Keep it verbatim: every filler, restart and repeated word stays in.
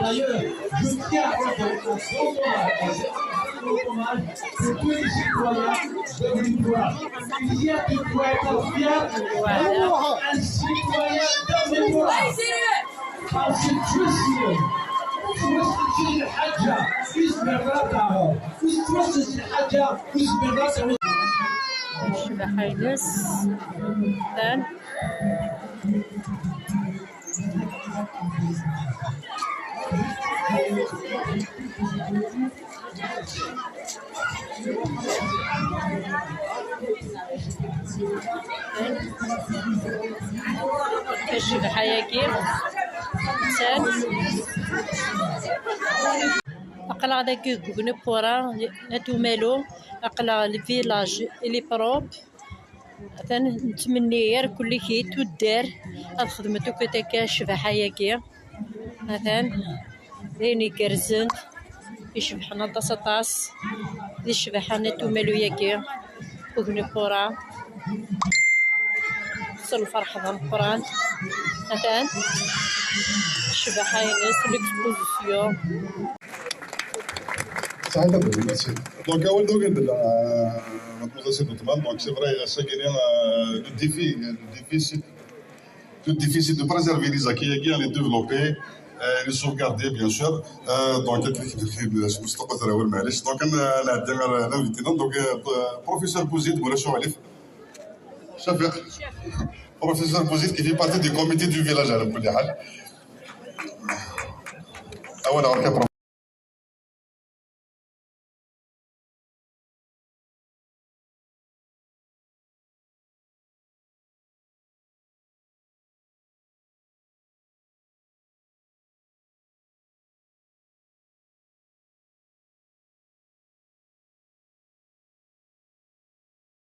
D'ailleurs, je tiens à rendre un grand hommage, un grand hommage pour tous les citoyens de Mlipoura. Il y a de quoi être fier d'avoir un citoyen de Mlipoura. Parce que Christian, Christian الحاجة، اسم الرابعة، Christian الحاجة، اسم الرابعة. Cbaḥa-ines. Tan. Cbaḥa-agi. Tan. Aql-aɣ dagi deg Ugnipura, At Umalu, aql-aɣ le village il est propre. Atan nettmenni ar kulli ki tuddar ad xedment akk akka ccbaḥa-agi. Atan d ayen igerrzen, icebḥen aṭas aṭas di ccbaḥa n At Umalu-agi, Ugnipura. S lferḥ d ameqqran. Atan ccbaḥa-ines, l'exposition. Saɛid Abdel, merci. Donc, awal d ugin de la mademoiselle Seyed Othman. Donc, c'est vrai, chaque année, euh, le défi, le défi, c'est, le défi, c'est de préserver les acquis, les développer, euh, les sauvegarder, bien sûr. Euh, donc, je vous stop à l'heure, معليش. Donc, on a, on a l'invité, donc, euh, professeur Bouzid Moulachou Alif. Chef. Professeur Bouzid qui fait partie du comité du village à la Polyhal. Ah, voilà, ok.